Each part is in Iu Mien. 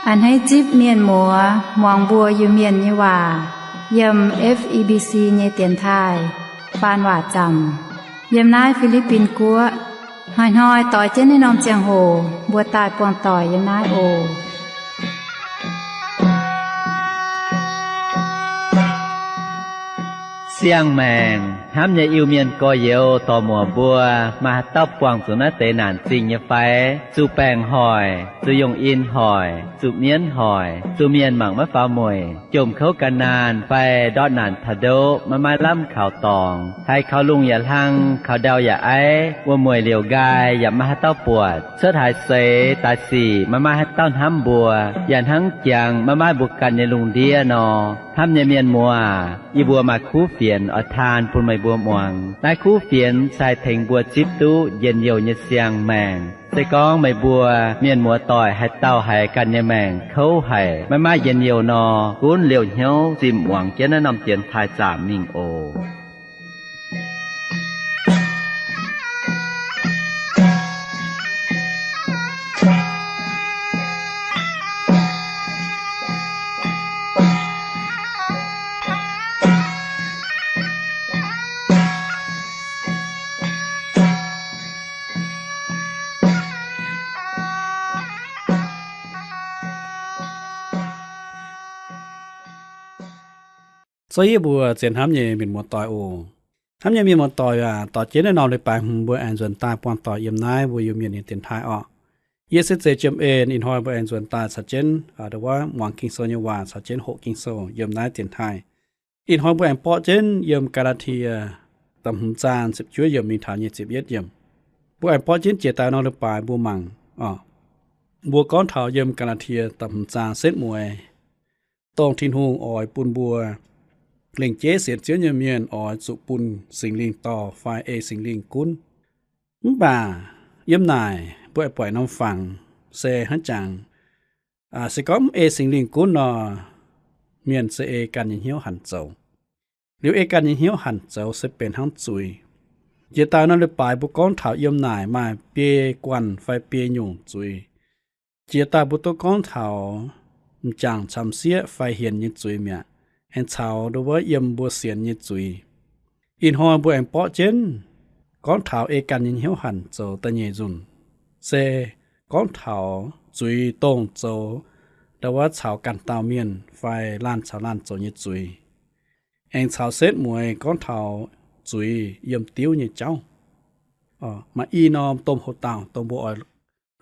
A'hneiv zipv mienh muoz muangx mbuo Iu-Mienh nyei waac yiem F E B C nyei dienx taaih faan waac zaamc yiem naaiv Fi^li^bin Guoqv. Hnoi-hnoi doix jienv naaiv norm ziangh hoc mbuo daaih buangh doic yiem naaiv oc. Siang-maengc hnamv nyei Iu-Mienh gorx-youz dorc-muoc mbuo, maaih haaix dauh buangh zuqc naaiv deix naanc zingh nyei fai? Zuqc baengc hoic, zuqc yungh in hoic, zuqc mienv hoic, zuqc mienh mangc maiv faaux mueic, jomc kouv gan naanh fai ndortv naanc taux ndoqv maiv maaih lamh kaux dorngx, haiz kaux lungh yaac hlang, kaux ndau yaac aiv, wuom-mueic liouc nqaai yaac maiv maaih haaix dauh buatc, cuotv haaix seix daaih sic maiv maaih haaix dauh hnamv mbuo, yaac hnangv jangx maiv maaih mbuo ganh nyei lungh ndiev nor. Hnamv nyei mienh muoz, yie mbuo maaih kuv fienx oix taan bun meih mbuo muangx. Naaiv kuv fienx se haih tengx mbuo zipv duqv njien-youh nyei siang-maengc. Se gorngv meih mbuo mienh muoz-doic haaix dauh haiz ganh nyei maengc kouv haic, maiv maaih njien-youh nor, gunv liouh hnyouv zimh muangx jienv naaiv norm dienx taaih zaamc mingh oc. Zouv yie mbuo zien hnamv nyei mienh muoz-doic oc. Hnamv nyei mienh muoz-doic aac, dorh jienv naaiv norm leiz-baaix hmz mbuo aengx nzuonx daaih buangh doic yiem naaiv mbuo Iu-Mienh nyei dienx taaih orqc. Yie se Zeiz Jiem En. Ih hnoi mbuo aengx nzuonx daaih caux jienv, aa, ndo wuov muangx Ging-Sou nyei waac caux jienv hoqc Ging-Sou yiem naaiv dienx taaih. Ih hnoi mbuo aengx borqv jienv yiem Gaa^laa^tie da'hmz zaang ziepc juov yiemc mingh taux nyic ziepc yietv yiemc. Mbuo aengx borqv jienv jiex daaih norm leiz-baaix mbuo mangc oc. Mbuo gorngv taux yiem Gaa^laa^tie da'hmz zaang setv mueiz, dongh Tin-Hungh oix bun mbuo lengc jeiv sienx Ziouv nyei mienh oix zuqc bun Singx Lingh dorh fai ei Singx Lingh gunv. Mv baac yiem naaic mbuo aengx buatc norm fangx se hnangv jangx, se gorngv mv ei Singx Lingh gunv nor, mienh se ei ganh nyei hnyouv hanc zoux. Liuz ei ganh nyei hnyouv hanc zoux se benx hnangv zuiz. Jiex daaih norm leiz-baaix mbuo gorngv taux yiem naaic maaih biei guanh fai biei nyungc zuiz. Jiex daaih mbuo duqv gorngv taux m'jangc camx sieqv fai hienx nyei zuiz mi'aqv, aengx caux ndo wuov yiem mbuo sienx nyei zuiz. Ih hnoi mbuo aengx borqv jienv gorngv taux ei ganh nyei hnyouv hanc zoux da'nyeic nzunc, se gorngv taux zuiz dongh zoux ndo wuov caux ganh dauh mienh fai laanh caux laanh zoux nyei zuiz. Aengx caux setv mueiz gorngv taux zuiz yiem diuv nyei jauv. Maaih i norm domh hoc dauh dongh mbuo oix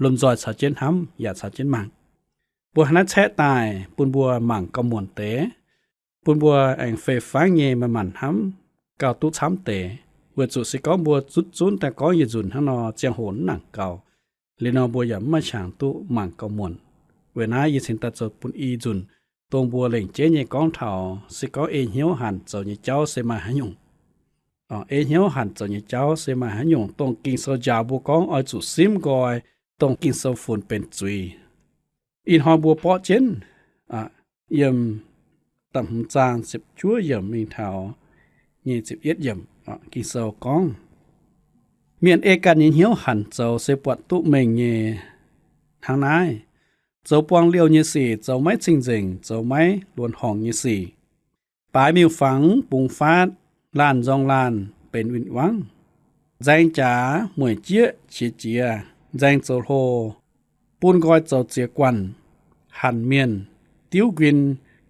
lomh nzoih caux jienv hnamv yaac caux jienv mangc. Mbuo hnangv naaiv caeqv daaih bun mbuo mangc gauh muonc deix, bun mbuo aengx fei-fangv nyei manc-manc hnamv gauh duqv camv deix. Weic zuqc se gorngv mbuo zunv zunv daaih gorngv yietc nzunc hnangv nor, ziangh hoc mv nangc gaux. Liuz nor mbuo yaac mv maaih qangx duqv mangc gauh muonc. Weic naaiv yie cingx daaih zoux bun i nzunc, dongh mbuo lengc jeiv nyei gorngv taux se gorngv ei hnyouv hanc zoux nyei jauv se maaih haaix nyungc. Ei hnyouv hanc zoux nyei jauv se maaih haaix nyungc, dongh Ging-Sou njaaux mbuo gorngv oix zuqc simv nqoi, dongh Ging-Sou funx benx zuiz. Ih hnoi mbuo borqv jienv yiem da'hmz zaang ziepc juov yiemc mingh taux nyic ziepc yietv yiemc, Ging-Sou gorngv, mienh ei ganh nyei hnyouv hanc zoux se buatc duqv mengh nyei hnangv naaiv: zoux buang liouh nyei sic, zoux maiv cing-nzengc, zoux maiv luonx horngc nyei sic, baaix miuc-fangx bungx faatv, laanh nzorng laanh benx win-wangv, nzaeng jaax mueic jieqv qiex jiez, nzaeng zoux hlo, bun nqoi zoux ziex guanh, hanc mienh, diuv nquin,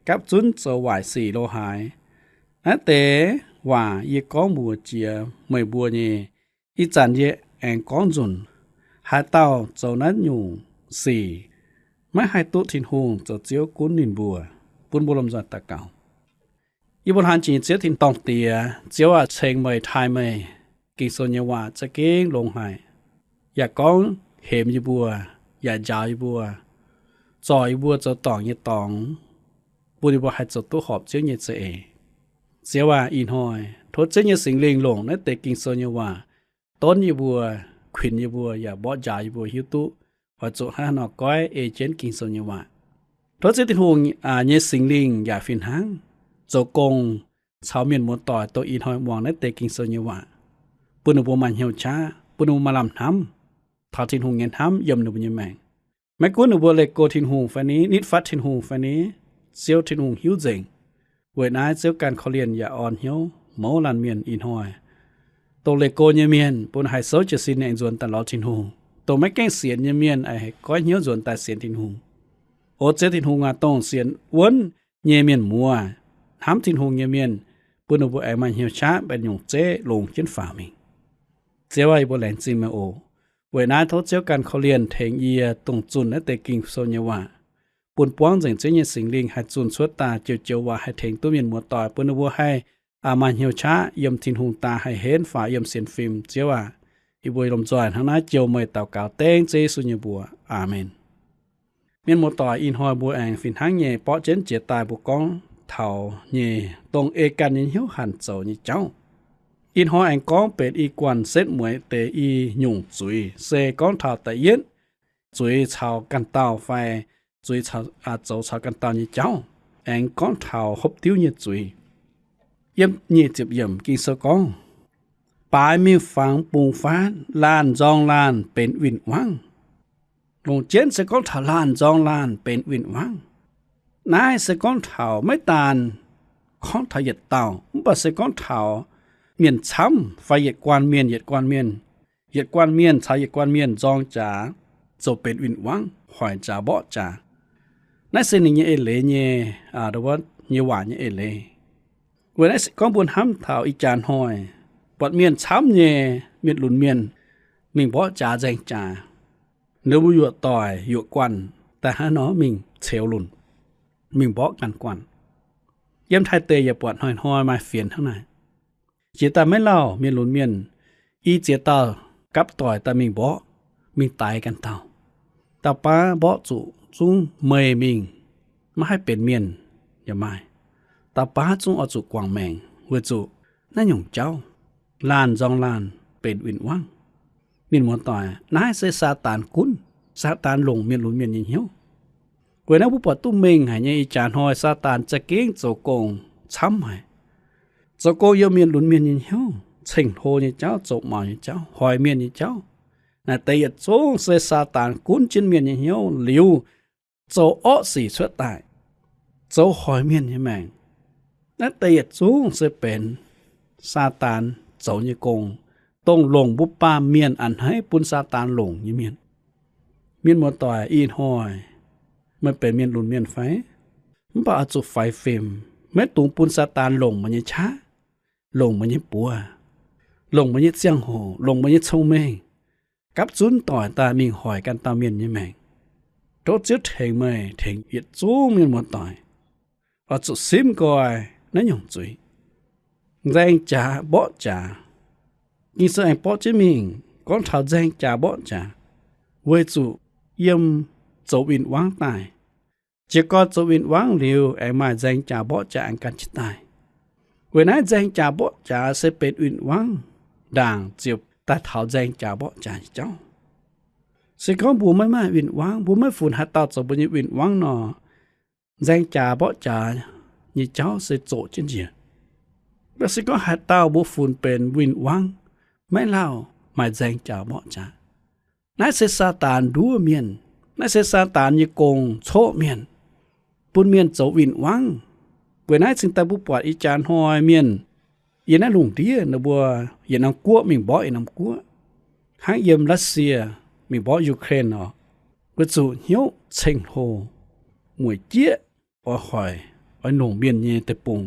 gapv zunv zoux waaic sic lo haaix. Naaiv deix waac yie gorngv mbuox jiex meih mbuo nyei. Ih zanc yie aengx gorngv nzunc, haaix dauh zoux naaiv nyungc sic, maiv haih duqv Tin-Hungh zoux Ziouv gunv ninh mbuo. Bun mbuo lomh nzoih daux gaux. Yie mbuo hnamv jiex Ziouv Tin-dorngh Diex, Ziouv aac, ceng meih, taaih meih. Ging-Sou nyei waac za'gengh longx haic, yaac gorngv hemx yie mbuo, yaac njaaux yie mbuo, zorc yie mbuo zoux dorngc nyei dorngx, bun yie mbuo haih zoux duqv horpc Ziouv nyei za'eix. Ziouv aac, ih hnoi tov Ziouv nyei Singx Lingh longc naaiv deix Ging-Sou nyei waac donv yie mbuo, kuinx yie mbuo, yaac mborqv njaaux yie mbuo hiuv duqv oix zuqc hnangv haaix nor goiv ei jienv Ging-Sou nyei waac. Tov Ziouv Tin-Hungh nyei Singx Lingh yaac fih hnangv zoux gong caux mienh muoz-doic dongh ih hnoi muangx naaiv deix Ging-Sou nyei waac, bun ninh mbuo maaih hnyouv qaqv, bun ninh mbuo maaih lamh hnamv taux Tin-Hungh nyei hnamv yiem ninh mbuo nyei maengc. Maiv gunv ninh mbuo leih go Tin-Hungh fai ni, nitv fatv Tin-Hungh fai ni, Ziouv Tin-Hungh hiuv nzengc. Weic naaiv Ziouv ganh korv-lienh yaac orn hnyouv mouz laanh mienh ih hnoi, dongh leih go nyei mienh bun haih souv jiez sin aengx nzuonx daaih lorz Tin-Hungh. Dongh maiv gaengh sienx nyei mienh aengx haih goiv hnyouv nzuonx daaih sienx Tin-Hungh. O Ziouv Tin-Hungh aac, dongh sienx wuonv nyei mienh muoz, hnamv Tin-Hungh nyei mienh, bun ninh mbuo aengx maaih hnyouv qaqv benx nyungc zeiv longx jienv faaux mingh. Ziouv aac, yie mbuo laengz zingh meih oc. Weic naaiv tov Ziouv ganh korv-lienh tengx yie dongh zunh naaiv deix Ging-Sou nyei waac, bun buangv nzengc Ziouv nyei Singx Lingh haih zunh cuotv daaih joux-joux waac haih tengx duqv mienh muoz-doic, bun ninh mbuo haih maaih hnyouv qaqv yiem Tin-Hungh daaih haih henv faaux yiem sienx fim. Ziouv aac, yie mbuo lomh nzoih hnangv naaiv jouh meih daux gaux dengv Ziouv Yesu nyei mbuox. Aamen. Mienh muoz-doic, ih hnoi mbuo aengx fih hnangv nyei borqv jienv jiex daaih mbuo gorngv taux nyei dongh ei ganh nyei hnyouv hanc zoux nyei jauv. Ih hnoi aengx gorngv benx i guanh setv mueiz deix i nyungc zuiz, se gorngv taux da'yietv zuiz caux ganh dauh fai zuiz caux, aa, zoux caux ganh dauh nyei jauv. Aengx gorngv taux hopv diuv nyei zuiz. Yiem nyic ziepc yiemc Ging-Sou gorngv, baaix miuc-fangx bungx faatv, laanh nzorng laanh benx win-wangv. Longc jienv se gorngv taux laanh nzorng laanh benx win-wangv. Naaiv se gorngv taux maiv daan gorngv taux yietc dauh, mv baac se gorngv taux mienh camv fai yietc guanh mienh, yietc guanh mienh, yietc guanh mienh caux yietc guanh mienh nzorng jaax zoux benx win-wangv, hoic jaax mborqv jaax. Naaiv se ninh nyei eix leiz nyei, aa, nyei waac nyei eix leiz. Weic naaiv se gorngv mbuo hnamv taux ih jaax hnoi, buatc mienh camv nyei mienh lunx mienh mingh mborqv jaax nzaeng jaax, ninh mbuo yuoqc doic yuoqc guanh daaih hnangv nor mingh ceux lunc, mingh mborqv ganh guanh. Yiem Taiv deic yaac buatc hnoi-hnoi maaih fienx hnangv naaic. Jiex daaih maiv lauh mienh lunx mienh, i ziex dauh gapv doic daaih mingh mborqv, mingh daix ganh dauh. Dauh baav mborqv zuqc zungv meih mingh, maiv haih benx mienh yaac maaih. Dauh baav zungv oix zuqc guangc maengc weic zuqc naaiv nyungc jauv, laanh nzorng laanh benx win-wangv. Mienh muoz-doic, naaiv se Saadaan gunv. Saadaan longc mienh lunx mienh nyei hnyouv. Weic naaiv mbuo buatc duqv mengh haic nyei, ih jaax hnoi Saadaan za'gengh zoux gong camv haic. Zoux gong yiem mienh lunx mienh nyei hnyouv, ceng-hlo nyei jauv, zoux maux nyei jauv, hoic mienh nyei jauv. Naaiv deix yietc zungv se Saadaan gunv jienv mienh nyei hnyouv liuz zoux orqv sic cuotv daaih, zoux hoic mienh nyei maengc. Naaiv deix yietc zungv se benx Saadaan zoux nyei gong, dongh longc mbuo baamh mienh a'hneiv bun Saadaan longc nyei mienh. Mienh muoz-doic, ih hnoi meih benx mienh lunx mienh fai? Mv baac oix zuqc faix fim, maiv dungx bun Saadaan longc meih nyei qaqv, longc meih nyei buoz, longc meih nyei ziangh hoc, longc meih nyei cong-mengh, gapv zunv doic daaih mingh hoic ganh dauh mienh nyei maengc. Tov Ziouv tengx meih, tengx yietc zungv mienh muoz-doic oix zuqc simv nqoi naaiv nyungc zuiz. Nzaeng jaax mborqv jaax. Ging-Sou aengx borqv jienv mingh gorngv taux nzaeng jaax mborqv jaax, weic zuqc yiem zoux win-wangv daaih. Jiez gorn zoux win-wangv liuz, aengx maaih nzaeng jaax mborqv jaax aengx gan jiez daaih. Weic naaiv nzaeng jaax mborqv jaax se benx win-wangv ndaangc ziepc daaih taux nzaeng jaax mborqv jaax nyei jauv. Se gorngv mbuo maiv maaih win-wangv, mbuo maiv funx haaix dauh zoux mbuo nyei win-wangv nor, nzaeng jaax mborqv jaax nyei jauv se zoqc jienv njiec. Mv baac se gorngv haaix dauh mbuo funx benx win-wangv, maiv lauh maaih nzaeng jaax mborqv jaax. Naaiv se Saadaan nduov mienh. Naaiv se Saadaan nyei gong coqv mienh, bun mienh zoux win-wangv. Weic naaiv cingx daaih mbuo buatc ih jaax hnoi mienh yiem naaiv lungh ndiev ninh mbuo yietc norm guoqv mingh mborqv yietc norm guoqv, hnangv yiem Russia mingh mborqv Ukraine oc, weic zuqc hnyouv ceng-hlo, mueic jieqv, oix hoic, oix nongc mienh nyei deic-bung.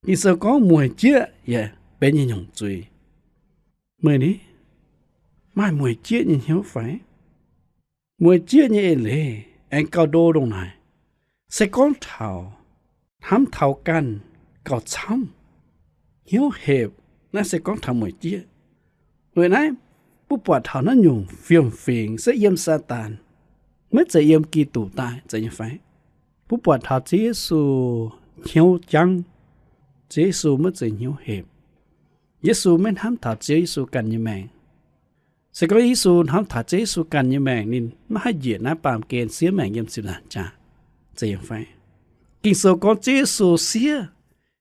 Ging-Sou gorngv mueic jieqv yaac benx nyei nyungc zuiz. Meih ni, maaih mueic jieqv nyei hnyouv fai? Mueic jieqv nyei eix leiz aengx gauh ndo ndongc naaic. Se gorngv taux hnamv taux ganh gauh camv, hnyouv hepc, naaiv se gorngv taux mueic jieqv. Weic naaiv, mbuo buatc taux naaiv nyungc fiem-fingx se yiem Saadaan, maiv zeiz yiem Giduc daaih, zeiz nyei fai? Mbuo buatc taux Ziouv Yesu hnyouv jangv. Ziouv Yesu maiv zeiz hnyouv hepc. Yesu maiv hnamv taux Ziouv Yesu ganh nyei maengc. Se gorngv Yesu hnamv taux Ziouv Yesu ganh nyei maengc, ninh maiv haih njiec naaiv baamh gen siev maengc yiem ziepc nzaangc jaax, zeiz nyei fai? Ging-Sou gorngv Ziouv Yesu siev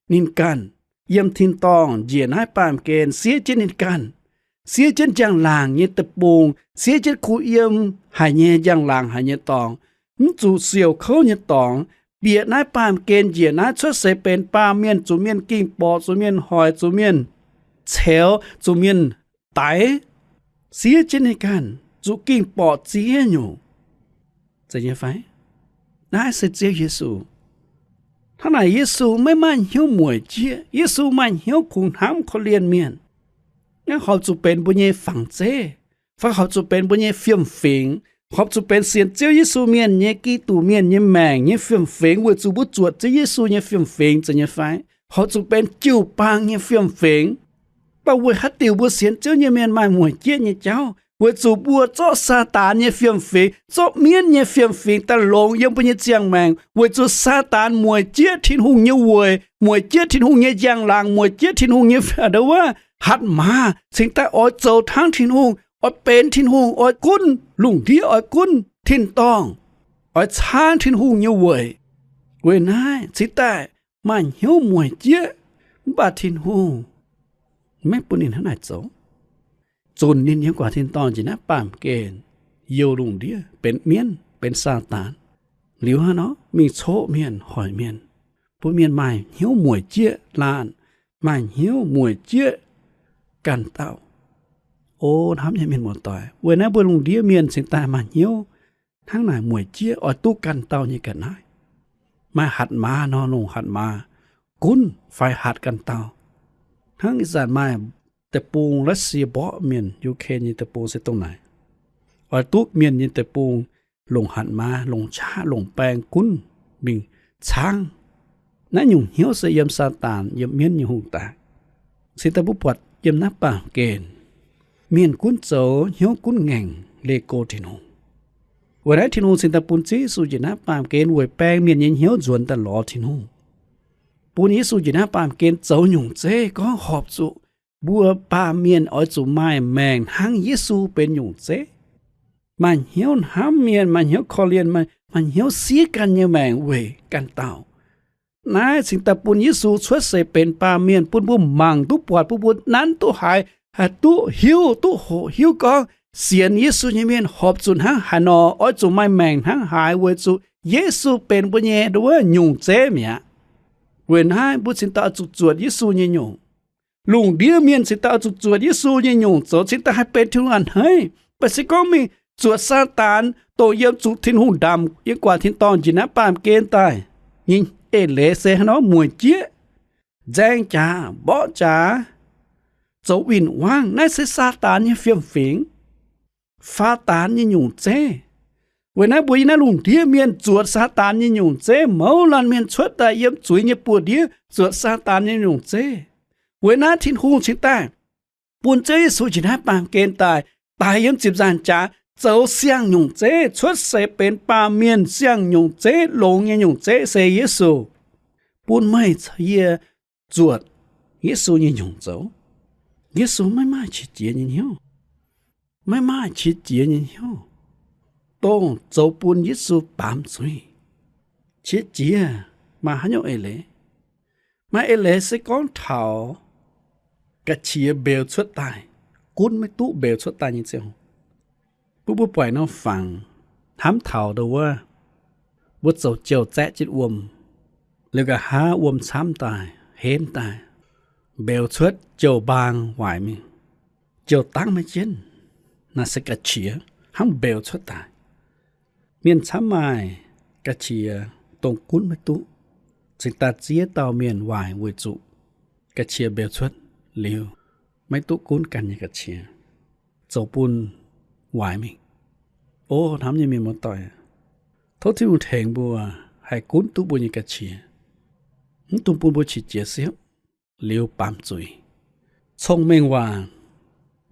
ninh ganh, yiem tin-dorngh njiec naaiv baamh gen siev jienv ninh ganh, siev jienv njang-laangc nyei deic-bung, siev jienv kuh yiem haic nyei njang-laangc haic nyei dorngx, mv zuqc siouc kouv nyei dorngx, bieqc naaiv baamh gen njiec naaiv cuotv seix benx baamh mienh, zuqc mienh ging-borqc, zuqc mienh hoic, zuqc mienh ceux, zuqc mienh daix, siev jienv ninh ganh zuqc ging-borqc ziex nyungc, zeiz nyei fai? Naaiv se Ziouv Yesu. Hnangv naaic Yesu maiv maaih hnyouv mueic jieqv. Yesu maaih hnyouv kungx hnamv korv-lienh mienh. Naaiv horpc zuqc benx mbuo nyei fangx zeiv, fai horpc zuqc benx mbuo nyei fiem-fingx, horpc zuqc benx sienx Ziouv Yesu mienh nyei, Giduc mienh nyei maengc nyei fiem-fingx, weic zuqc mbuo zuotc Ziouv Yesu nyei fiem-fingx, zeiz nyei fai? Horpc zuqc benx jiu-baang nyei fiem-fingx. Mv baac weic haaix diuc mbuo sienx Ziouv nyei mienh maaih mueic jieqv nyei jauv? Weic zuqc mbuo zorqv Saadaan nyei fiem-fingx, zorqv mienv nyei fiem-fingx daaih longx yiem mbuo nyei ziangh maengc, weic zuqc Saadaan mueic jieqv Tin-Hungh nyei weic, mueic jieqv Tin-Hungh nyei njang-laangc, mueic jieqv Tin-Hungh nyei, ndo wuov, hatc maaz, cingx daaih oix zoux hnangv Tin-Hungh, oix benx Tin-Hungh, oix gunv lungh ndiev, oix gunv tin-dorngh, oix caangv Tin-Hungh nyei weic. Weic naaiv cingx daaih maaih hnyouv mueic jieqv. Mv baac Tin-Hungh maiv bun ninh hnangv naaic zoux. Zunc ninh yiem guaax tin-dorngh njiec naaiv baamh gen, youh lungh ndiev, benx mienv, benx Saadaan. Liuz hnangv nor mingh coqv mienh, hoic mienh, bun mienh maaih hnyouv mueic jieqv laanh, maaih hnyouv mueic jieqv ganh dauh. O hnamv nyei mienh muoz-doic, weic naaiv mbuo lungh ndiev mienh cingx daaih maaih hnyouv hnangv naaic mueic jieqv oix duqv ganh dauh nyei ga'naaiv. Maaih hatc maaz nor longc hatc maaz gunv fai hatc ganh dauh. Hnangv ih zanc maaih deic-bung Russia mborqv mienh, Ukraine nyei deic-bung se dongh naaic. Oix duqv mienh nyei deic-bung longc hatc maaz, longc qaqv, longc baeng gunv mingh caangv. Naaiv nyungc hnyouv se yiem Saadaan, yiem mienv nyei hungh daaih. Se daaih mbuo buatc yiem naaiv baamh gen, mienh gunv zoux hnyouv gunv ngaengc leih go Tin-Hungh. Weic naaiv Tin-Hungh cingx daaih bun Ziouv Yesu njiec naaiv baamh gen weic baeng mienh nyei hnyouv nzuonx daaih lorz Tin-Hungh, bun Yesu njiec naaiv baamh gen zoux nyungc zeiv, gorngv horpc zuqc mbuo baamh mienh oix zuqc maaih maengc hnangv Yesu benx nyungc zeiv. Maaih hnyouv hnamv mienh, maaih hnyouv korv-lienh, maaih, maaih hnyouv siev ganh nyei maengc weic ganh dauh. Naaiv cingx daaih bun Yesu cuotv seix benx baamh mienh, bun mbuo mangc duqv buatc, bun mbuo nanv duqv haiz, haih duqv hiuv, duqv hoqc hiuv gorngv sienx Yesu nyei mienh horpc zuqc hnangv haaix nor, oix zuqc maaih maengc hnangv haaix, weic zuqc Yesu benx mbuo nyei ndo wuov nyungc zeiv mi'aqv. Weic naaiv mbuo cingx daaih oix zuqc zuotc Yesu nyei nyungc. Lungh ndiev mienh cingx daaih oix zuqc zuotc Yesu nyei nyungc zoux, cingx daaih haih benx Tin-Hungh a'hneiv. Mv baac se gorngv mingh zuotc Saadaan, dongh yiem zuqc Tin-Hungh ndaamv yiem guaax tin-dorngh njiec naaiv baamh gen daaih nyei eix leiz se hnangv nor mueic jieqv, nzaeng jaax, mborqv jaax, zoux win-wangv, naaiv se Saadaan nyei fiem-fingx, Saadaan nyei nyungc zeiv. Weic naaiv mbuo yiem naaiv lungh ndiev mienh zuotc Saadaan nyei nyungc zeiv. Mouz laanh mienh cuotv daaih yiem zuiz nyei buoz-ndiev zuotc Saadaan nyei nyungc zeiv. Weic naaiv Tin-Hungh cingx daaih bun Ziouv Yesu njiec naaiv baamh gen daaih, daic yiem ziepc nzaangc jaax, zoux siang-nyungc zeiv, cuotv seix benx baamh mienh siang-nyungc zeiv, longx nyei nyungc zeiv se Yesu. Bun meih caux yie zuotc Yesu nyei nyungc zoux. Yesu maiv maaih qiex jiez nyei hnyouv. Maiv maaih qiex jiez nyei hnyouv, dongh zoux bun Yesu baamz zuiz. Qiex jiez maaih haaix nyungc eix leiz? Maaih eix leiz se gorngv taux ga'qiex mbeux cuotv daaih, gunv maiv duqv mbeux cuotv daaih nyei ziangh hoc. Mbuo, mbuo buatc norm fangx hnamv taux ndo wuov, mbuo zoux jouh zaeqv jienv wuom, liuz nqa'haav wuom camv daaih, henv daaih, mbeux cuotv jouh mbaang waaic mingh. Jouh dangv maiv jienv, naaiv se ga'qiex hnangv mbeux cuotv daaih. Mienh camv maaih ga'qiex dongh gunv maiv duqv, cingx daaih ziex dauh mienh waaic weic zuqc ga'qiex mbeux cuotv liuz, maiv duqv gunv ganh nyei ga'qiex, zoux bun waaic mingh. O hnamv nyei mienh muoz-doic, tov Tin-Hungh tengx mbuo haih gunv duqv mbuo nyei ga'qiex, mv dungx bun mbuo qiex jiez siepv liuz baamz zuiz. Cong-Mengh Waac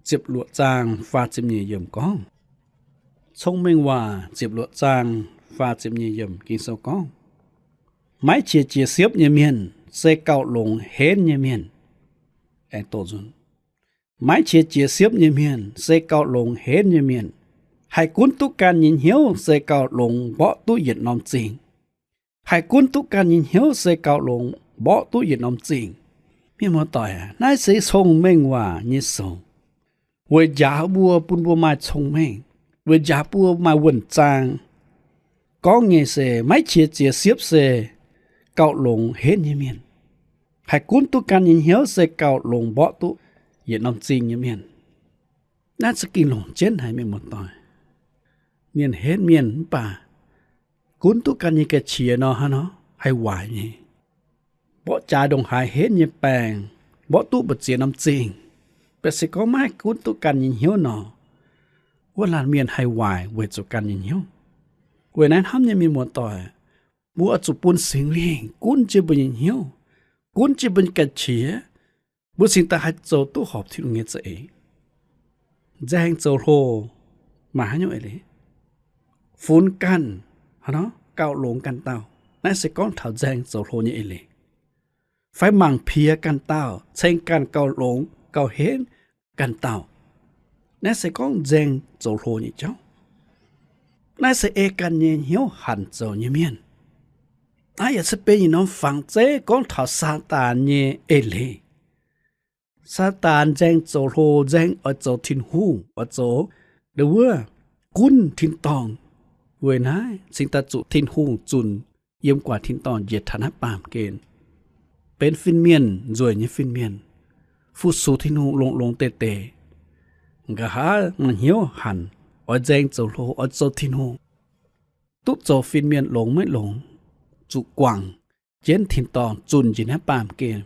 ziepc luoqc zaang faah ziepc nyeic yiemc gorngv, Cong-Mengh Waac ziepc luoqc zaang faah ziepc nyeic yiemc Ging-Sou gorngv, maiv qiex jiez siepv nyei mienh se gauh longx henv nyei mienh. Aengx doqc nzunc, maiv qiex jiez siepv nyei mienh se gauh longx henv nyei mienh. Haih gunv duqv ganh nyei hnyouv se gauh longx mborqv duqv yietc norm zingh. Haih gunv duqv ganh nyei hnyouv se gauh longx mborqv duqv yietc norm zingh. Mienh muoz-doic aac, naaiv se Cong-Mengh Waac nyei sou. weic njaaux mbuo, bun mbuo maaih cong-mengh, weic njaaux mbuo maaih wuonh zaang. Gorngv nyei se maiv qiex jiez siepv se gauh longx henv nyei mienh. Haih gunv duqv ganh nyei hnyouv se gauh longx mborqv duqv yietc norm zingh nyei mienh. Naaiv za'gengh longc jienv haic, mienh muoz-doic. Mienh henv mienh mv baac gunv duqv ganh nyei ga'qiex nor, hnangv nor haih waaic nyei. Mborqv jaax ndongc haaix henv nyei baengc, mborqv duqv mbu'ziex norm zingh, mv baac se gorngv maiv haih gunv duqv ganh nyei hnyouv nor, wuov laanh mienh haih waaic weic zuqc ganh nyei hnyouv. Weic naaiv hnamv nyei mienh muoz-doic, mbuo oix zuqc bun Singx Lingh gunv jienv mbuo nyei hnyouv, gunv jienv mbuo nyei ga'qiex, mbuo cingx daaih haih zoux duqv horpc Tin-Hungh nyei za'eix. Nzaeng zoux hlo maaih haaix nyungc eix leiz? Funx ganh, hnangv nor gauh longx ganh dauh, naaiv se gorngv taux nzaeng zoux hlo nyei eix leiz. Fai mangc piex ganh dauh, ceng ganh gauh longx gauh henv ganh dauh, naaiv se gorngv nzaeng zoux hlo nyei jauv. Naaiv se ei ganh nyei hnyouv hanc zoux nyei mienh. Naaiv yaac se benx yietc norm fangx zeiv gorngv taux Saadaan nyei eix leiz. Saadaan nzaeng zoux hlo, nzaeng oix zoux Tin-Hungh, oix zoux ndau wuov gunv tin-dorngh. Weic naaiv cingx daaih zuqc Tin-Hungh zunc yiem gu'nguaaic tin-dorngh njiec taux naaiv baamh gen, benx fin-mienh, nzueic nyei fin-mienh, fu-sux Tin-Hungh longx-longx deix deix. Nqa'haav maaih hnyouv hanc, oix nzaeng zoux hlo, oix zoux Tin-Hungh, duqv zoux fin-mienh longx maiv longx, zuqc guangc jienv tin-dorngh zunh njiec naaiv baamh gen,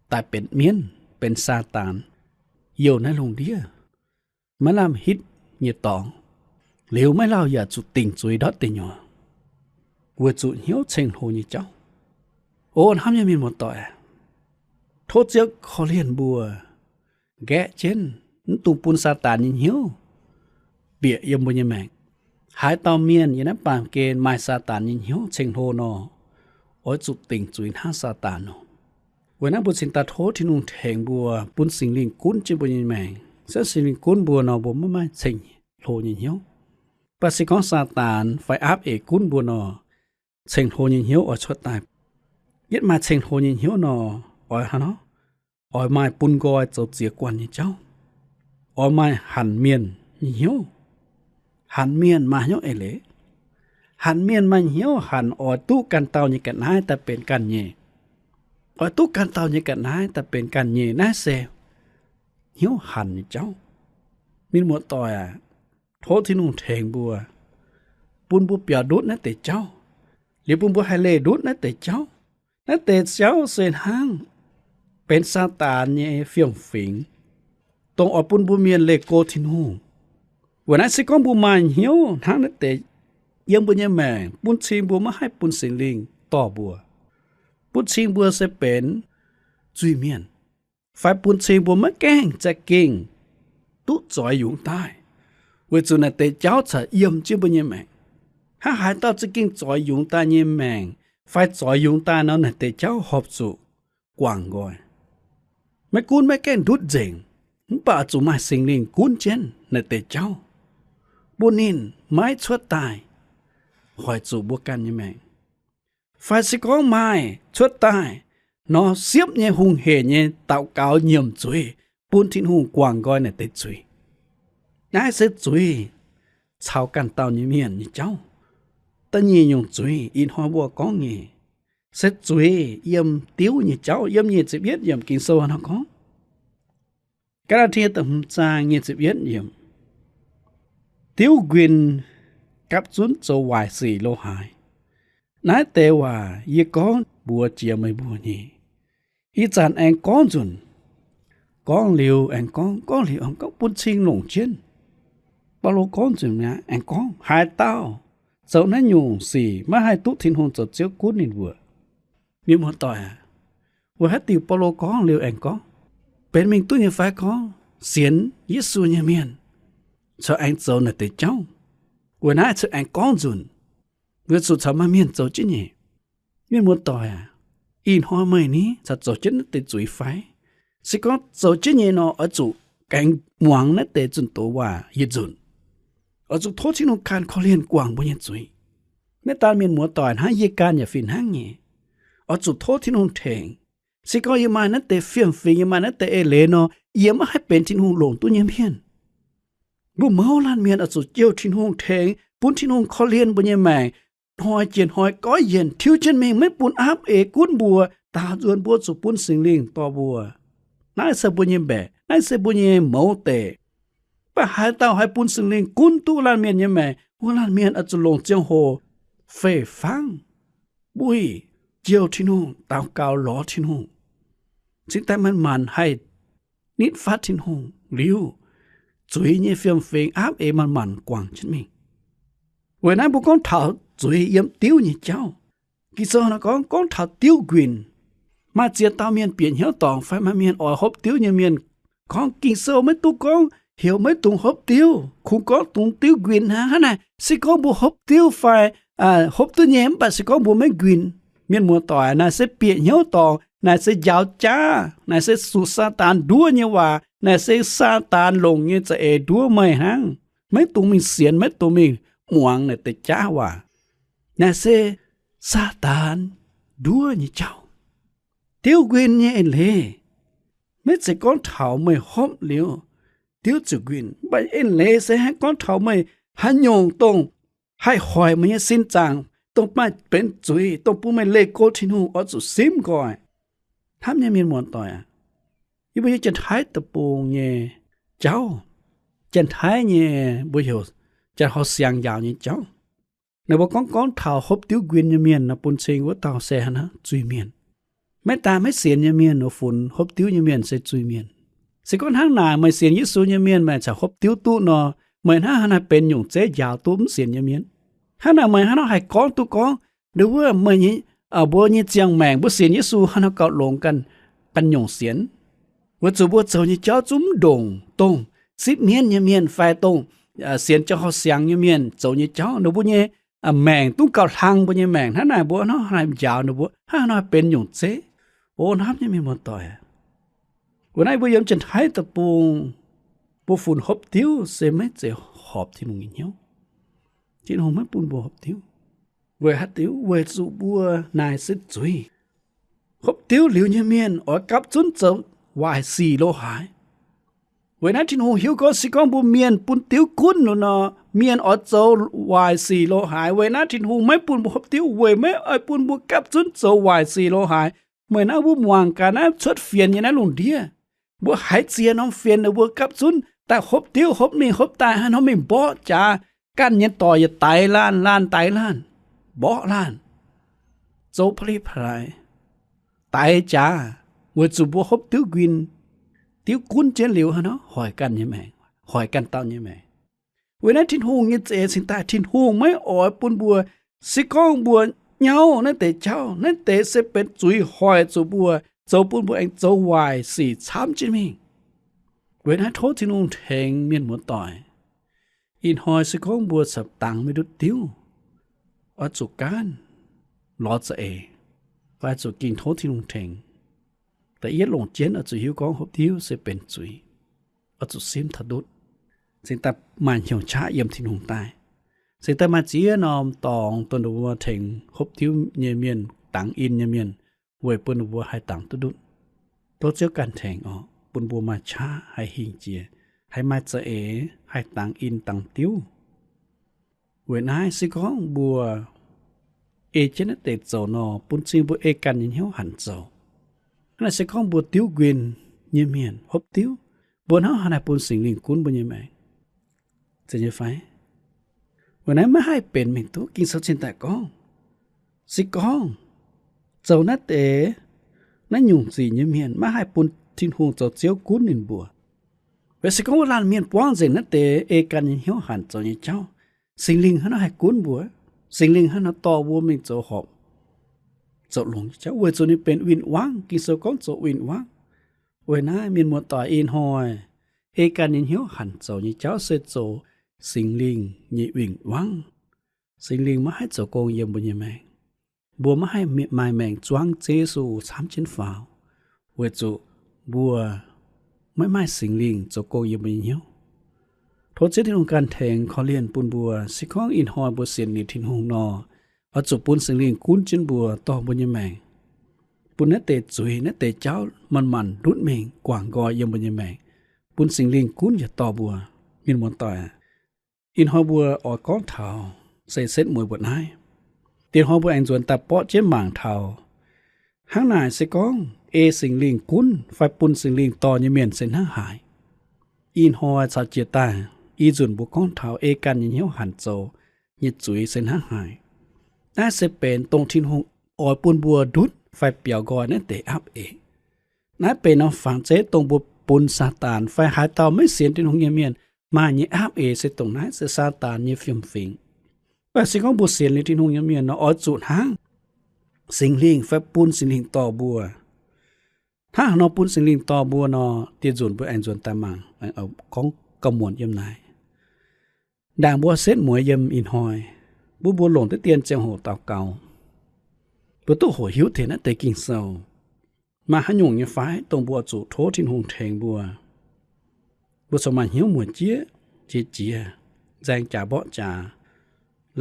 daaih benx mienv, benx Saadaan, youh naaiv lungh ndiev, maiv lamh hitv nyei dorngx. Liuz maiv lauh yaac zuqc dingc zuiz ndortv deic nyuoqc, weic zuqc hnyouv ceng-hlo nyei jauv. O hnamv nyei mienh muoz-doic, tov Ziouv korv-lienh mbuo, nqaeqv jienv, mv dungx bun Saadaan nyei hnyouv bieqc yiem mbuo nyei maengc. Haaix dauh mienh yiem naaiv baamh gen maaih Saadaan nyei hnyouv ceng-hlo nor, oix zuqc dingc zuiz hnangv Saadaan nor. Weic naaiv mbuo cingx daaih tov Tin-Hungh tengx mbuo, bun Singx Lingh gunv jienv mbuo nyei maengc. Se Singx Lingh gunv mbuo nor, mbuo maiv maaih ceng-hlo nyei hnyouv. Mv baac se gorngv Saadaan fai aapv eix gunv mbuo nor, ceng-hlo nyei hnyouv oix cuotv daaih. Yietv maaih ceng-hlo nyei hnyouv nor, oix hnangv nor, oix maaih bun nqoi zoux ziex guanh nyei jauv, oix maaih hanc mienh nyei hnyouv. Hanc mienh maaih hnyouv eix leiz. Hanc mienh maaih hnyouv hanc oix duqv ganh dauh nyei ga'naaiv daaih benx ganh nyei, oix duqv ganh dauh nyei ga'naaiv daaih benx ganh nyei. Naaiv se hnyouv hanc nyei jauv. Mienh muoz-doic aac, tov Tin-Hungh tengx mbuo, bun mbuo biaux ndutv naaiv deix jauv, liuz bun mbuo haih leih ndutv naaiv deix jauv. Naaiv deix jauv se hnangv benx Saadaan nyei fiem-fingx, dongh oix bun mbuo mienh leih go Tin-Hungh. Weic naaiv se gorngv mbuo maaih hnyouv hnangv naaiv deix yiem mbuo nyei maengc, bun cing mbuo maiv haih bun Singx Lingh dorh mbuo, bun cing mbuo se benx zuiz-mienh, fai bun cing mbuo maiv gaengh za'gengh duqv zoix yungz daaih, weic zuqc naaiv deix jauv caux yiem jienv mbuo nyei maengc. Hnangv haaix dauh za'gengh zoix yungz daaih nyei maengc, fai zoix yungz daaih nor, naaiv deix jauv horpc zuqc guangc nqoi. Maiv gunv maiv gaengh ndutv nzengc, mv baac zuqc maaih Singx Lingh gunv jienv naaiv deix jauv, bun ninh maiv cuotv daaih hoic zuqc mbuo ganh nyei maengc. Fai se gorngv maaih cuotv daaih nor, siepv nyei hungh heic nyei daux gaux nyiemc zuiz, bun Tin-Hungh guangc nqoi naaiv deix zuiz. Naaiv se zuiz caux ganh dauh nyei mienh nyei jauv. Da'nyeic nyungc zuiz ih hnoi mbuo gorngv nyei se zuiz yiem diuv nyei jauv. Yiem nyic ziepc yietv yiemc Ging-Sou nor gorngv, Gaa^laa^tie da'hmz zaang nyic ziepc yietv yiemc, diuv nquin gapv zunv zoux waaic sic lo haaix. Naaiv deix waac yie gorngv mbuox jiex meih mbuo nyei. Ih zanc aengx gorngv nzunc. Gorngv liuz aengx gorngv, gorngv liuz aengx gorngv, bun cing longc jienv. Baulo gorngv nzunc mi'aqv, aengx gorngv, haaix dauh zoux naaiv nyungc sic maiv haih duqv Tin-Hungh zoux Ziouv gunv ninh mbuo. Mienh muoz-doic aac, weic haaix diuc Baulo gorngv liuz aengx gorngv? Benx mingh duqv nyei fai gorngv sienx Yesu nyei mienh corc aengx zoux naaiv deix jauv? Weic naaiv corc aengx gorngv nzunc, weic zuqc corc maaih mienh zoux jienv nyei. Mienh muoz-doic aac, ih hnoi meih ni corc zoux jienv naaiv deix zuiz fai? Se gorngv zoux jienv nyei nor, oix zuqc gaengh muangx naaiv deix zunh doz waac yietc nzunc. Oix zuqc tov Tin-Hungh ganh korv-lienh guangc mbuo nyei zuiz. Maiv daan mienh muoz-doic hnangv, yie ganh yaac fih hnangv nyei. Oix zuqc tov Tin-Hungh tengx. Se gorngv yie maaih naaiv deix fiem-fingx, yie maaih naaiv deix eix-leiz nor, yie maiv haih benx Tin-Hungh longc duqv nyei mienh. Mbuo mouz laanh mienh oix zuqc jouh Tin-Hungh tengx, bun Tin-Hungh korv-lienh mbuo nyei maengc, hnoi jiex hnoi goiv yienc tiuv jienv mingh, maiv bun aapv eix gunv mbuo, daaux nzuonx mbuo zuqc bun Singx Lingh dorh mbuo. Naaiv se mbuo nyei mbaeqc, naaiv se mbuo nyei mouz deic. Mv baac haaix dauh haih bun Singx Lingh gunv duqv laanh mienh nyei maengc, wuov laanh mienh oix zuqc longc ziangh hoc fei-fangv, mbuo jouh Tin-Hungh, daux gaux lorz Tin-Hungh, cingx daaih manc-manc haih nitv fatv Tin-Hungh liuz, zuiz nyei fiem-fingx aapv eix manc-manc guangc jienv mingh. Weic naaiv mbuo gorngv taux zuiz yiem diuv nyei jauv. Ging-Sou nor gorngv, gorngv taux diuv nquin, maaih ziex dauh mienh bieqc hnyouv dorngc fai maaih mienh oix hopv diuv nyei mienh gorngv, Ging-Sou maiv duqv gorngv heuc maiv dungx hopv diuv, kungx gorngv dungx diuv nquin hnangv. Hnangv naaic, se gorngv mbuo hopv diuv fai hopv duqv nyei, mv baac se gorngv mbuo maiv nquin, mienh muoz-doic, naaic se bieqc hnyouv dorngc, naaic se njaaux jaav, naaic se zuqc Saadaan nduov nyei waac, naaic se Saadaan longc nyei za'eix nduov meih hnangv. Maiv dungx mingh sienx, maiv dungx mingh muangx naaic deix jaav waac. Naaic se Saadaan nduov nyei jauv. Diuv nquin nyei eix-leiz maiv zeiz gorngv taux meih hopv liuz diuv ziouc nquin, mv baac eix-leiz se haih gorngv taux meih haaix nyungc dongh haih hoic meih nyei sin zaangc, dongh maaih benx zuiz, dongh bun meih leih go Tin-Hungh oix zuqc simv nqoi. Hnamv nyei mienh muoz-doic aac, yie mbuo nyei Janx-Taiv Deic-Bung nyei jauv, Janx-Taiv nyei mbuo heuc Janx-Hauz Siangx njaaux nyei jauv. Ninh mbuo gorngv gorngv taux hopv diuv nquin nyei mienh nor, bun cing wuov dauh se hnangv zuiz-mienh. Maiv daaih maiv sienx nyei mienh nor, funx hopv diuv nyei mienh se zuiz-mienh. Se gorngv hnangv naaic, meih sienx Yesu nyei mienh meih caux hopv diuv duqv nor, meih hnangv haaix nor benx nyungc zeiv njaaux duqv mv sienx nyei mienh? Hnangv naaic meih hnangv haaix nor haih gorngv duqv gorngv, nduov wuov meih nyei, mbuo nyei ziangh maengc mbuo sienx Yesu hnangv haaix nor gauh longx ganh, ganh nyungc sienx? Weic zuqc mbuo zoux nyei jauv zungv mv ndongc dongh sipv mienv nyei mienh fai dongh sienx Janx-Hauz Siangx nyei mienh zoux nyei jauv. Ninh mbuo nyei maengc dungv gauh hlang mbuo nyei maengc. Hnangv naaic mbuo hnangv haaix nor njaaux ninh mbuo, hnangv haaix nor haih benx nyungc zeiv? O hnamv nyei mienh muoz-doic, weic naaiv mbuo yiem Janx-Taiv Deic-Bung, mbuo funx hopv diuv se maiv zeiz horpc Tin-Hungh nyei hnyouv. Tin-Hungh maiv bun mbuo hopv diuv. Weic haaix diuc? Weic zuqc mbuo naaic se zuiz. Hopv diuv liuz nyei mienh oix gapv zunv zoux waaic sic lo haaix. Weic naaiv Tin-Hungh hiuv gorngv se gorngv mbuo mienh bun diuv gunv liuz nor, mienh oix zoux waaic sic lo haaix. Weic naaiv Tin-Hungh maiv bun mbuo hopv diuv, weic maiv oix bun mbuo gapv zunv zoux waaic sic lo haaix. Meih naaiv mbuo muangx gaax naaiv cuotv fienx nyei naaiv lungh ndiev, mbuo haiz ziex norm fienx ninh mbuo gapv zunv daaih hopv diuv, hopv mingh hopv daaih, haaix nor mingh mborqv jaax, ganh nyei dorc yietc daix laanh, laanh daix laanh, mborqv laanh, zoux pa'li pa'laaix, daix jaax, weic zuqc mbuo hopv diuv nquin, diuv gunv jienv liuz hnangv nor hoic ganh nyei maengc, hoic ganh dauh nyei maengc. Weic naaiv Tin-Hungh nyei za'eix cingx daaih Tin-Hungh maiv oix bun mbuo, se gorngv mbuo nyauv naaiv deix jauv, naaiv deix se benx zuiz hoic zuqc mbuo, zoux bun mbuo aengx zoux waaic sic camv jienv mingh. Weic naaiv tov Tin-Hungh tengx mienh muoz-doic. Ih hnoi se gorngv mbuo corc dangx maiv ndutv diuv, oix zuqc gaanv lorz za'eix, fai zuqc ging tov Tin-Hungh tengx. Da'yietv longc jienv oix zuqc hiuv gorngv hopv diuv se benx zuiz, oix zuqc simv taux ndutv, cingx daaih maaih hnyouv qaqv yiem Tin-Hungh daaih. Cingx daaih maaih ziex norm dorngx dongh ninh mbuo tengx hopv diuv nyei mienh, dangx in nyei mienh, weic bun ninh mbuo haih dangx duqv ndutv. Tov Ziouv ganh tengx oc, bun mbuo maaih qaqv haih hingh jiex, haih maaih za'eix haih dangx in dangx diuv. Weic naaiv se gorngv mbuo ei jienv naaiv deix zoux nor, bun cing mbuo ei ganh nyei hnyouv hanc zoux. Hnangv naaic se gorngv mbuo diuv nquin nyei mienh hopv diuv, mbuo hnangv haaix nor bun Singx Lingh gunv mbuo nyei maengc, zeiz nyei fai? Weic naaiv maiv haih benx mingh duqv. Ging-Sou cingx daaih gorngv, se gorngv zoux naaiv deix, naaiv nyungc zic nyei mienh maiv haih bun Tin-Hungh zoux Ziouv gunv ninh mbuo. Weic se gorngv wuov laanh mienh buangv nzengc naaiv deix ei ganh nyei hnyouv hanc zoux nyei jauv, Singx Lingh hnangv nor haih gunv mbuo? Singx Lingh hnangv nor dorh mbuo mingh zoux horpc, zoux longx nyei jauv? Weic zuqc ninh benx win-wangv. Ging-Sou gorngv zoux win-wangv. Weic naaiv mienh muoz-doic, ih hnoi ei ganh nyei hnyouv hanc zoux nyei jauv se zoux Singx Lingh nyei win-wangv. Singx Lingh maiv haih zoux gong yiem mbuo nyei maengc. Mbuo maiv haih maaih maengc zuangv Ziouv Yesu camv jienv faaux, weic zuqc mbuo maiv maaih Singx Lingh zoux gong yiem mbuo nyei hnyouv. Tov Ziouv Tin-Hungh ganh tengx korv-lienh bun mbuo. Se gorngv ih hnoi mbuo sienx liuz Tin-Hungh nor, oix zuqc bun Singx Lingh gunv jienv mbuo, dorh mbuo nyei maengc, bun naaiv deix zuiz, naaiv deix jauv manc-manc ndutv mingh guangc nqoi yiem mbuo nyei maengc, bun Singx Lingh gunv yaac dorh mbuo. Mienh muoz-doic, ih hnoi mbuo oix gorngv taux se setv mueiz mbuo naaiv. Diex hnoi mbuo aengx nzuonx daaih borqv jienv mangc taux hnangv naaic, se gorngv ei Singx Lingh gunv fai bun Singx Lingh dorh nyei mienh se hnangv haaix. Ih hnoi caux jiex daaih, ih nzunc mbuo gorngv taux ei ganh nyei hnyouv hanc zoux nyei zuiz se hnangv haaix. Naaiv se benx dongh Tin-Hungh oix bun mbuo ndutv fai biaux nqoi naaiv deix aapv eix. Naaiv benx norm fangx zeiv dongh mbuo bun Saadaan fai haaix dauh maiv sienx Tin-Hungh nyei mienh maaih nyei aapv eix se dongh naaiv, se Saadaan nyei fiem-fingx. Mv baac se gorngv mbuo sienx liuz Tin-Hungh nyei mienh nor, oix zuqc hnangv Singx Lingh fai bun Singx Lingh dorh mbuo. Hnangv haaix nor bun Singx Lingh dorh mbuo nor, dieh nzunc mbuo aengx nzuonx daaih mangc, gorngv gauh muonc yiem naaic. Ndaangc mbuo setv mueiz yiem ih hnoi, mbuo, mbuo longc diqv dien ziangh hoc daux gaux, mbuo duqv hoqc hiuv taux naaiv deix Ging-Sou maaih haaix nyungc nyei fai dongh mbuo zuqc tov Tin-Hungh tengx mbuo. Mbuo corc maaih hnyouv mueic jieqv, jiex jiez, nzaeng jaax mborqv jaax,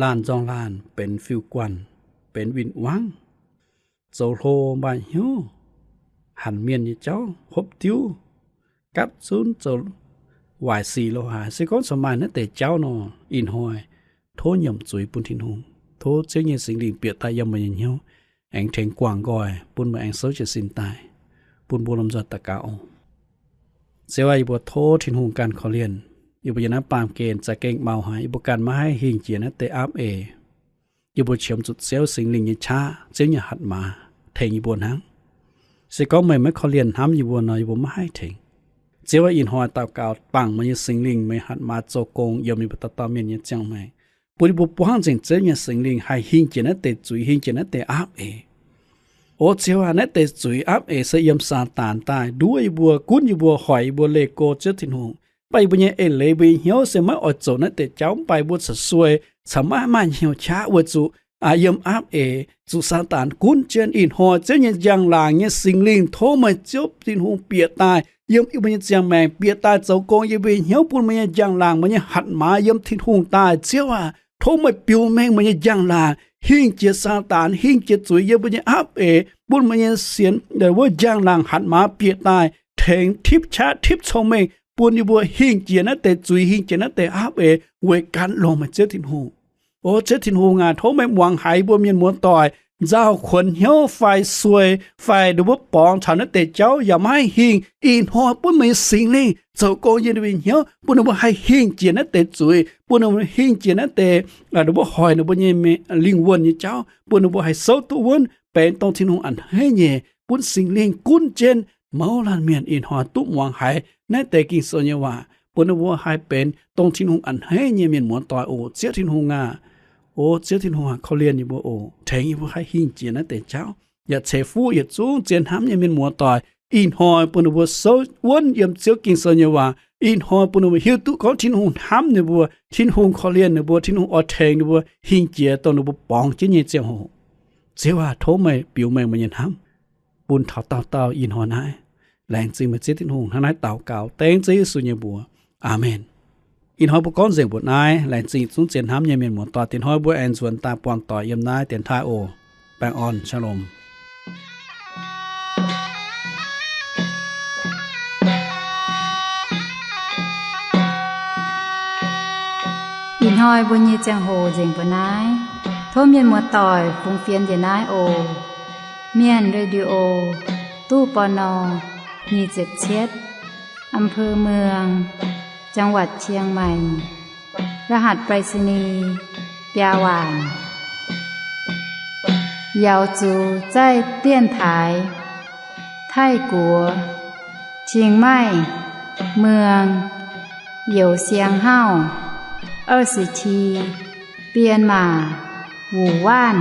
laanh nzorng laanh, benx fiuv-guanh, benx win-wangv, zoux hlo, maaih hnyouv hanc mienh nyei jauv, hopv diuv, gapv zunv, zoux waaic sic lo haaix. Se gorngv corc maaih naaiv deix jauv nor, ih hnoi tov nyiemc zuiz bun Tin-Hungh, tov Ziouv nyei Singx Lingh bieqc daaih yiem meih nyei hnyouv, aengx tengx guangc nqoi bun meih aengx souv jiez sin daaih, bun mbuo lomh nzoih daux gaux oc. Ziouv aac, yie mbuo tov Tin-Hungh ganh korv-lienh yie mbuo nyei naaiv baamh gen za'gengh mau haic, yie mbuo ganh maiv haih hingh jiex naaiv deix aapv eix. Yie mbuo qiemx zuqc Ziouv Singx Lingh nyei qaqv, Ziouv nyei hatc maaz tengx yie mbuo hnangv. Se gorngv meih maiv korv-lienh hnamv yie mbuo nor, yie mbuo maiv haih tengx. Ziouv aac, ih hnoi daux gaux bangc meih nyei Singx Lingh, meih hatc maaz zoux gong yiem yie mbuo dauh dauh mienh nyei ziangh maengc, bun yie mbuo buangv nzengc Ziouv nyei Singx Lingh haih hingh jiex naaiv deix zuiz, hingh jiex naaiv deix aapv eix. O Ziouv aac, naaiv deix zuiz aapv eix se yiem Saadaan daaih nduov yie mbuo, gunv yie mbuo, hoic yie mbuo leih go Ziouv Tin-Hungh. Mv baac yie mbuo nyei eix leiz, mbuo nyei hnyouv se maiv oix zoux naaiv deix jauv, mv baac mbuo corc sueih, corc maiv maaih hnyouv qaqv weic zuqc yiem aapv eix zuqc Saadaan gunv jienv. Ih hnoi Ziouv nyei njang-laangc nyei Singx Lingh, tov meih Ziouv Tin-Hungh bieqc daaih yiem yie mbuo nyei ziangh maengc, bieqc daaih zoux gong yiem mbuo nyei hnyouv, bun meih nyei njang-laangc, meih nyei hatc maaz yiem Tin-Hungh daaih. Ziouv aac, tov meih biux mengh meih nyei njang-laangc hingh jiex Saadaan, hingh jiex zuiz yiem mbuo nyei aapv eix, bun meih nyei sienx wuov njang-laangc hatc maaz bieqc daaih tengx tipv qaqv tipv cong-mengh, bun yie mbuo hingh jiex naaiv deix zuiz, hingh jiex naaiv deix aapv eix weic gan longx meih Ziouv Tin-Hungh. O Ziouv Tin-Hungh aac, tov meih muangx haiz yie mbuo mienh muoz-doic nzauh kuonx hnyouv fai sueih fai ninh mbuo borngz taux naaiv deix jauv yaac maiv haih hingh. Ih hnoi bun meih nyei Singx Lingh zoux gong yiem ninh mbuo nyei hnyouv, bun ninh mbuo haih hingh jiex naaiv deix zuiz, bun ninh mbuo hingh jiex naaiv deix ninh mbuo hoic ninh mbuo nyei lingh wuonh nyei jauv, bun ninh mbuo haih souv duqv wuonv benx dongh Tin-Hungh a'hneiv nyei, bun Singx Lingh gunv jienv mouz laanh mienh ih hnoi duqv muangx haiz naaiv deix Ging-Sou nyei waac, bun ninh mbuo haih benx dongh Tin-Hungh a'hneiv nyei mienh muoz-doic oc. Ziouv Tin-Hungh aac, o Ziouv Tin-Hungh aac, korv-lienh yie mbuo oc. Tengx yie mbuo haih hingh jiex naaiv deix jauv, yaac ceix fuqv yietc zungv zien hnamv nyei mienh muoz-doic ih hnoi, bun ninh mbuo souv wuonv yiem Ziouv Ging-Sou nyei waac ih hnoi, bun ninh mbuo hiuv duqv gorngv Tin-Hungh hnamv ninh mbuo, Tin-Hungh korv-lienh ninh mbuo, Tin-Hungh oix tengx ninh mbuo hingh jiex dongh ninh mbuo borngz jienv nyei ziangh hoc. Ziouv aac, tov meih biux mengh meih nyei hnamv bun taux dauh dauh ih hnoi naaiv. Laengz zingh meih Ziouv Tin-Hungh. Hnangv naaiv daux gaux dengv Ziouv Yesu nyei mbuox. Aamen. Ih hnoi mbuo gorngv nzengc mbuoqc naaiv. Laengz zingh zungv zien hnamv nyei mienh muoz-doic. Diex hnoi mbuo aengx nzuonx daaih buangh doic yiem naaiv dienx taaih oc. Baengh orn, shalom. Ih hnoi mbuo nyei ziangh hoc nzengc mbuoqc naaiv. Tov mienh muoz-doic fungx fienx njiec naaiv oc. Mienh Radio, ตู้ ปณ. nyic ziepc cietv, อำเภอเมือง จังหวัดเชียงใหม่ รหัสไปรษณีย์ biaa waanc. 瑶族在电台 ไทยกั๋ว เชียงใหม่ เมือง โหยวเซียงเฮ้า เอ้อสิที เปียนหม่า หมู่บ้าน